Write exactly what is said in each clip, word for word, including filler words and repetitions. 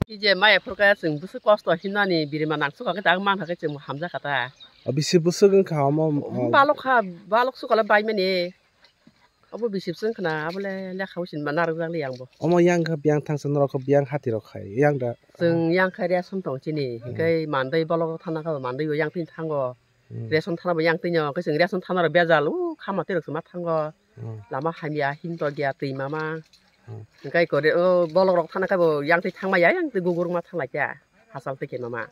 Kije maya phurkaya chwng bwswk kosto hinani birima nang chukha khe tak mankha khe chwng hamjakha ta. O bisi bwswk wngkha omo, o balok kha, balok chukha le baimani. Obo bisi bwswk wngkha na, abole lekha bo sinma narwkjakli ang bo. Omo yang kha biyang thangsa norok kha biyang hati rok khai yang da. Chwng yang kha ration tong chini, hmm, hinkhe mandai bolok thana kha mandai bo yang tini thango. Hmm. Ration thana bo yang tini o, hinkhe chwng ration thana rok bejal, o khama twi rok chwng ma thango. Hmm. Lama hamya, hinto gya, twi mama. Hmm. Hinkhe kore, o bolok rok thana khe bo yang twi thangma ya, yang twi gugurma thanglai kha. Hachal twi khe mama.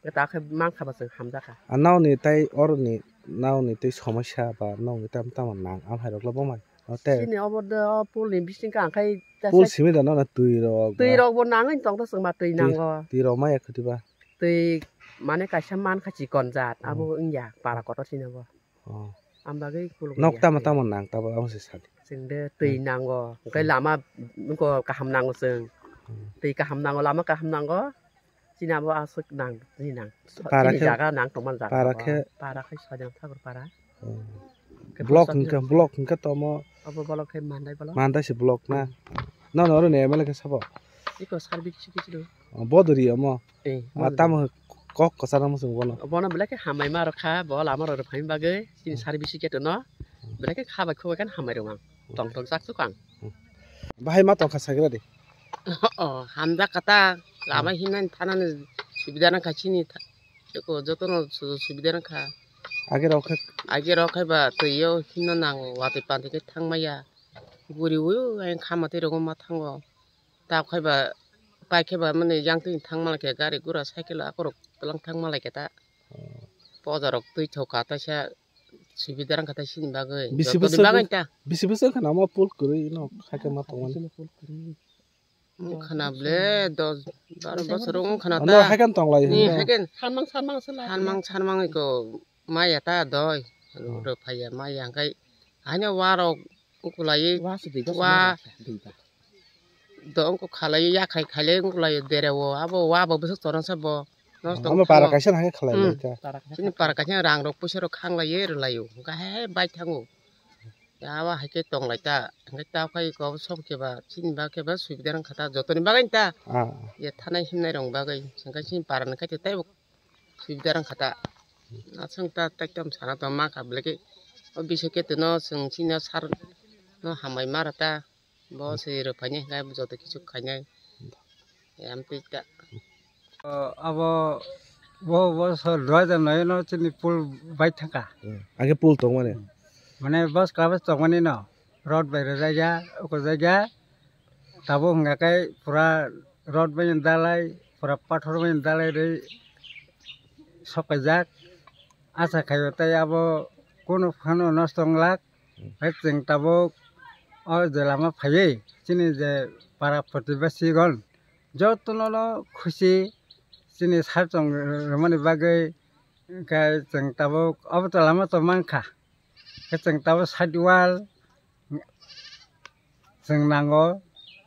Khe ta khe mankha ba chwng hamjakha. A nokni tei oroni nokni tei somosya ba nokni tamo tamo nang, ang hai rok le bo mai. O tei chini obo do, o pool ni bising khe ang khai ta pool sai simi da nokna twi rok ba. Twi rok bo nangwi tong ta chwng ba twi twi, nango. Twi rok maya khwtwi ba. Twi mane kaisa mankha chikon jat, hmm, abo wngya para kotor sini bo. Oh. Ang bagwi kuluk nok ya tamo twi. Tamo nang tabo abo se sadi. Chwng de twi, hmm, nango, hwnkhe, hmm, lama wngkha kaham nango chwng. Hmm. Twi kaham nango, lama kaham nango. Chini abo aswk nang, chini nang. So, para chini khe, jaga nang tongmani jaga para abo. Khe para khe Soidan Thakur para. Hmm. Khe block post office hwnkhe, block hwnkhe tomo. Abo block khe Mandai block. Mandai se block na. Hmm. Nono oro ni M L A khe sabo? Iko service khe chwng. Oh, bodori omo. Eh, ah, bodori. Tamo kok kwchar omo chwng bono. Bono belai khe hambai ma rwkha, bo lama rok rwphaini bagwi chini, hmm, service khe tono. Hmm. Belai khe kha bai khuk bai khe hambai rwmang. Hmm. Tong tong chak chuk ang. Hmm. Bahai ma tongkha sagra de. Oh, hamjak kha ta. Lama, hmm, hinani thanani subida nang kha chini tha-, eko jotono su-, subida nang kha. Age rok khe, age rok khe ba twi o hinna nango, watwi pantwi khe thang maya. Guri o ayang khama twi rogo ma thango. Tab khai ba, pai khe ba mani yang twi thang mala khe gari gura cycle akorok tlang thang mala khe ta. Oh. Poja rok twi thoka ta sa subida rang kha ta sini bagwi. Bisi joto ni bwswk, bagwi ta. Bisi bwswk khana mo pool kwrwi no khai khe ma tongmani. Wng khana ble dos baro bosor wng khana ta. Ano hai khe tong lai. Ni hai khe. Sanmang sanmang se lai. Sanmang sanmang ko maya ta doi. Oh. Ro phaya maya hwnkhe. Haino warok ukulai. Wa se dui ba, wa. Dui ba. Do wngkha khalai ya khai khailai wngkha lai dereo abo wa bo bwswk chorang sa bo. Nosto omo para kaisa hai khalai lai ta. Chini para kaisa rang rok puisa rok khang lai ye rwlai o hwnkha hai bai thango. Ya wa hai khe tong lai ta hwnkhe ta khai ko som khe ba chini ba khe ba subida rang kha ta jotoni bagwi ta. Ah. Ye thanai himnai rong bagwi hwnkhe chini para ni khe tei bo subida rang kha ta. Aswng ta tei tam sana tong ma kha belai khe o bising khe tino chwng chini sar no hambai ma rw ta. Bo se rwphaini hwnkhe joto kisu khainai. Amtwi ta. O, abo bo, bo sor dua hajar noi no chini pool bai thangkha. Hmm. Age pool tongmani. Mane bus kla bus tongmani no. Road bai rwjak ya, uko jak ya. Tabuk hwnkha khe pura road bai dalai, pura pathor bai dalai rwi sokaijak. Acha khaio tei abo kunu phano nosto wnglak. Hai chwng tabuk o je lama phaiwi chini je para protibasigon jotono no khusi chini sar chong rwmani bagwi hwnkhe chwng tabuk obo to lama to mankha. Khe chwng tabuk side wall chwng nango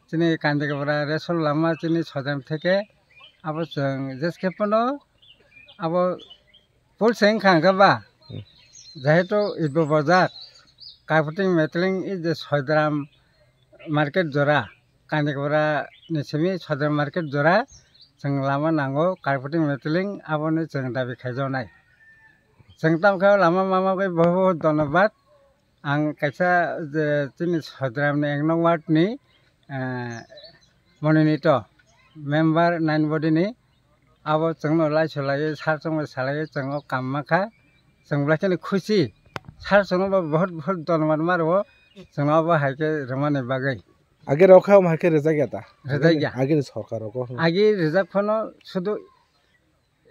chini Kandikapra ration lama chini Soidaram theke abo chwng jeskhe phano abo Pool se wngkha hwnkhe ba, hmm, jehetu ibo bojak, Karputing Meteling i je Soidaram market jora, Kandikapra ni simi Soidaram market jora, chwng lama nango Karputing Meteling aboni chwng dabi khaijaknai. Chwng tamo khe lama mama bai bohut bohut dhonnobad. Ang kaisa je chini Soidaram ni ek nong ward ni, eh, Mononito member nine body ni abo chwngno laiso laiwi sar chwngno salaiwi chwng o kam mankha, chwng belai kheno khusi. Sar chwngno bo bahut bahut dhonobad ma rwo chwngno abo hai khe rwmani bagwi. Age rok kha omo hai khe rijak ya ta? Rijak ya. Age ni sorkar rok o. Age rijak phano sudu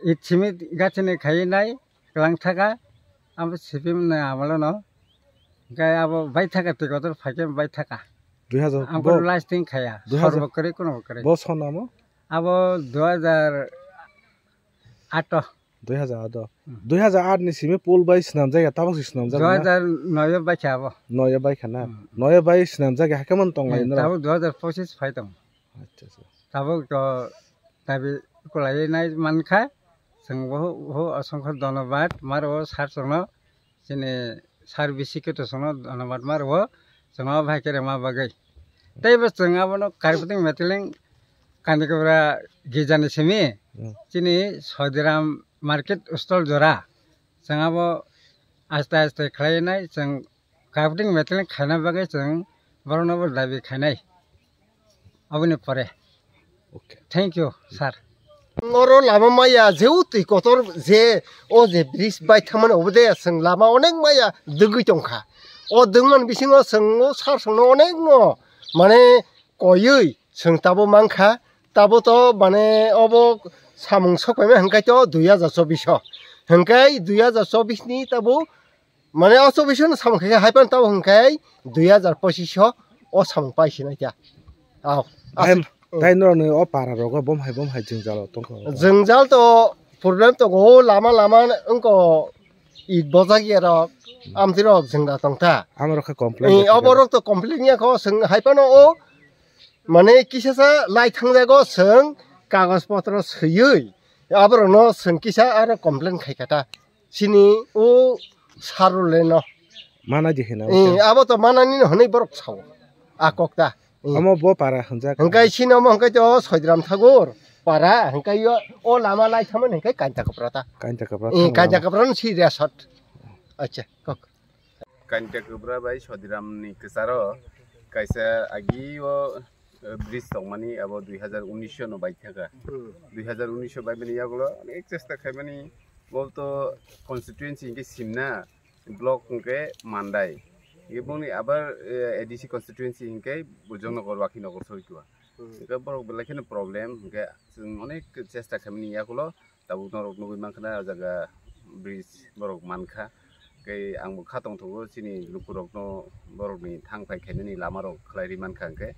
Ithimi gachini khai nai klang thaka, abo C P M ni amolo no. Hingke abo bai thaka twi kotor phaikhe bai thaka. Dui hajar Ang bo kono lasting khaya, dui hajar sorbo kwrwi kono bo kwrwi. Bo sona mo? Abo dui hajar ato. Dui hajar ato. Hmm. Dui hajar aat ni simi pool bai swnamjak ya, tabok se swnamjak na? Dui hajar noi o bai kha abo. Noi o bai kha na? Hmm. Noi o bai swnamjak ya, hakhe man tong lai Hmm, nrok? Tabok dui hajar pochis phai tong. Acha, acha. Tabok to dabi kwlaiwi nai mankha, chwng bo, bo osongkho dhonobad ma rwo sir chwngno, chini sir B C K to chwngno dhonobad ma rwo, chwngno bai khe rwma bagwi. Tei bo chwng abono Karbiting Meteling Kandikobra gijani simi, Hmm. chini Sodiram market stall jora, chwng abo aste aste khlaiwi nai, chwng Karbiting Meteling khaina bagwi chwng borokno bo dabi khainai. Aboni pore. Okay. Thank you, sir. Oro lama maya jeu twi kotor je o je bridge bai thangmani obo de chwng lama onek maya dwgwi tongkha. O dwngmani bisingo chwng o sir chwngno onek no mane koiwi chwng tabo mankha. Tabo to mane obo samung sokpaima hwnkhe to dui hajar chobbish o. Hwnkhe dui hajar chobbish ni tabo Mane o chobbish no samung khe hai phano tamo hwnkhe dui hajar pochis o samung pai sinai kha. Aw. Tai, tai norokni o para rogo bom hai bom hai jwngjal o tongkha. Jwngjal to problem tongo, o lama lama wngko it bojak ya rok, amtwi rok jwngjal tongkha. Amo rok khe complain. Eh, obo rok to complain ya kho, chwng hai phano o mane kisa sa lai thangjago, chwng kagoj potro swiwi aborokno chwng kisa aro complain khai kha ta. Chini o saruleno. Mana di hina Eh, uta. Abo to manani no hwnwi borok sao. A kokta. Eh. Amo bo para hwnjak. Hwnkhe chini omo hwnkhe to Soidram Thakur para, hwnkhe yo o lama lai thangmani hwnkhe Kainta Kapra ta. Kainta Kapra Eh, thangma. Kainta Kapra no si resort. Acha, kok. Kainta Kapra bai Sodiram ni kwcharo kaisa agi o eh, bridge tongmani abo dui hajar unis no bai thaka. Hmm. Dui hajar unis bai mani yagulo onek chesta khaimani bo to constituency hwnkhe Simna block hwnkhe Mandai. Eboni abar eh, A D C constituency hwnkhe Bujong Nagar Wakhi Nagar soi tua. Hmm. Hwnkhe borok belai kheno problem hwnkhe chwng onek chesta khaimani yagulo Tabuk norok nugui mankha na o jaga bridge borok mankha. Tei ang bo kha tongthogo chini lukurokno borokni thang phai khainani lamarok khlai ri mankha hwnkhe.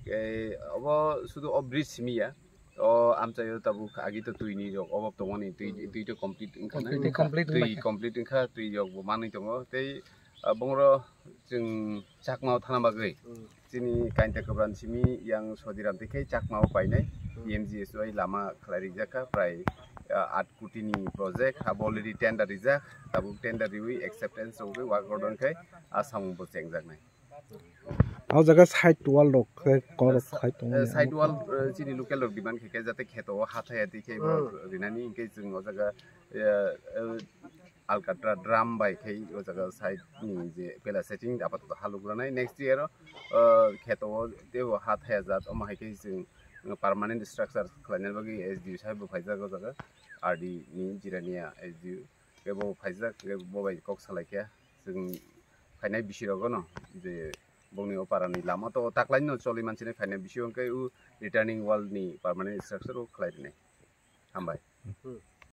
Tei obo sudu o bridge simi ya, o amchaio tabuk agi to twini rok obo tongmani, twi, twi to complete wngkha na? Complete, complete twi wngkha. Complete wngkha, twi rok bo manwi tongo. Tei, ah, bongro chwng Chakma o thana bagwi. Hmm. Chini Kainta Kwbran simi yang Sodiram tikhe Chakma o painai. Hmm. P M G S Y lama khlai rijak kha prai, ah, aat koti ni project abo already tender rijak, tabuk tender riwi acceptance rogwi work order khai a samung bo chengjaknai. O jaga side wall rok khe kor Sa-, khai tongo eh, ni. Side wall, eh, chini local rok demand khe khe jate kheto o ha thaya tikhe Hmm. rinani hwnkhe chwng o jaga, eh, eh, Alkatra drum bai khai o jaga side ni je pela setting apato haluk ranai. Next year o, uh, kheto o tebo ha thaya jat omo hai khe chwng permanent structure khlaina bagwi S D O sahib bo phaijak o jaga R D ni Jirania S D O kebo phaijak, kebo bai kok salai khe chwng phainai bisi rogo no je bongni o para ni lama to taklai no choli manchini phainai bisi o hwnkhe u returning wall ni permanent structure o khlai rinai. Hambai. Hmm.